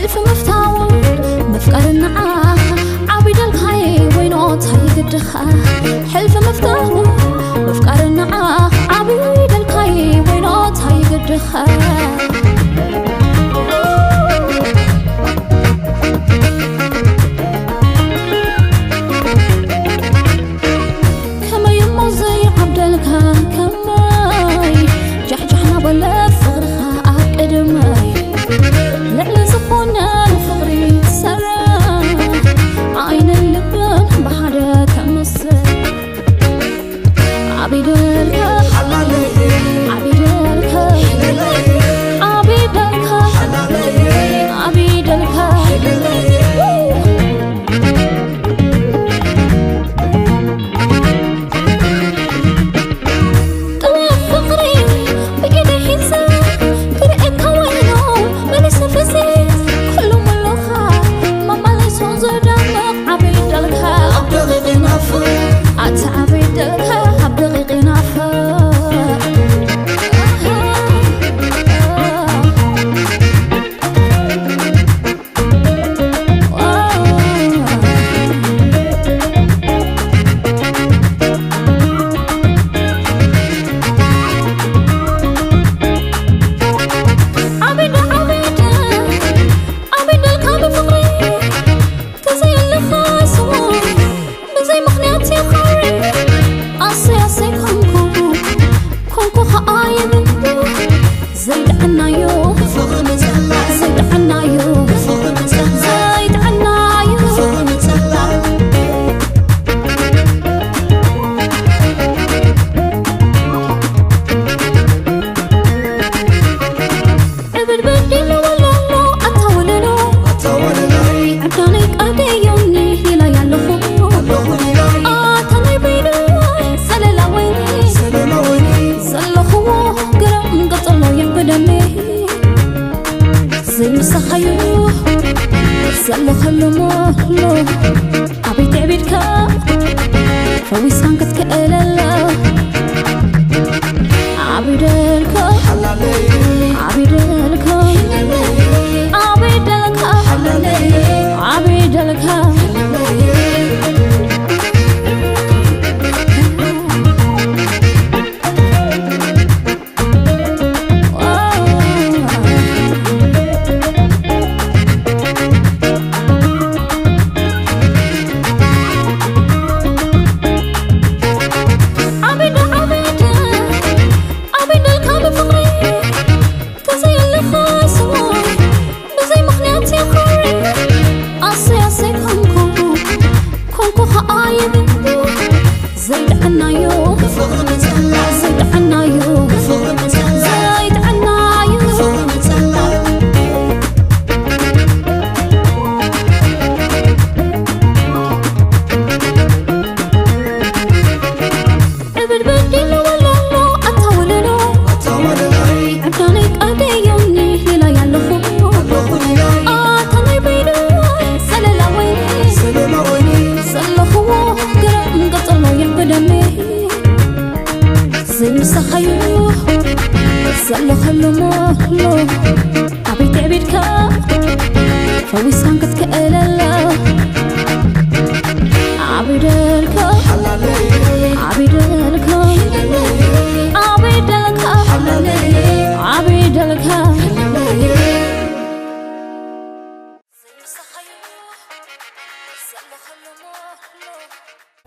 ሕልፊ ምፍታው ምፍቃር ንዓኻ ዓቢ ደልካይ ወይኖ ታይ ግድኻ? ሕልፊ ምፍታው ምፍቃር ንዓኻ ዓቢ ደልካይ ወይኖ ታይ ግድኻ? ከመይ እሞ ዘይዓብደልካ ከመይ ጃሕጃሕ ናበለ ፍቕርኻ ኣብ ቅድመይ ልዕሊ ዝኾነ ንፍቕሪ ትሰርሕ ዓይንን ልብን ብሓደ ተምስል ኣቢደልካ ኣቢደልካ ኣቢደልካ ኣቢደልካ ጥበብ ፍቕሪ ብኢደይ ሒዘ ክርእየካ ወይኖ መሊሰ ፍዚ ኩሉ ሙሉኻ መመሊሱ ዘደንቕ ዓቢ ደልካ ኣብ ደቂቕ ይናፍቕ ኣቲ ዓቢ ደልካ ኣብ ደቂቕ ይናፍቕ ዓቢደ ዓቢደ ዓቢደልካ ብፍቕሪ ተዘየለኻ ስሙ ብዘይ ምኽንያት የኾሪ ኣሰይ ኣሰይ ኮንኩ ኮንኩ ኸኣ የብሉ ዘይጥዕናዩ ዘይጥዕናዩ ዘይጥዕናዩ ዕብድብድ ኢሉ ወለሎ ኣታ ወለሎ ዕብዳነይ ቀደዮኒ ኢላይ ኣለኹ ኣታ ናይ በይኑ ዘለላ ወይኒ ዘለኽዎ ግርም ቅጽሎ የብደኒ ዘይምሳኻዩ ዘለኸሉ ሞሎ ኣበይ ትዕቢድካ ፈዊስካን ክትክእለላ ኣቢደልካ ኣቢደልካ ኣቢደልካ ኣቢደልካ ዓቢደ ዓቢደ ዓቢደልካ ብፍቕሪ ተዘየለኻ ስሞይ ብዘይ ምኽንያት የኾሪ ኣሰይ ኣሰይ ኮንኩ ኮንኩ ኸኣ ይብል ዘይጥዕናዩ ዘይጥዕናዩ ዘይጥዕናዩ ዕብድብድ ኢሉ ወለሎ ኣታ ወለሎ ዕብዳነይ ቀደዮኒ ኢላይ ኣለኹ ኣታ ናይ በይኑ ዘለላ ወይኒ ዘለኽዎ ግርም ቅጽሎ የብደኒ ዘይምሳኻዩ ዘለኸሉ ሞሎ ኣበይ ትዕቢድካ ፈዊስካን ክትክእለላ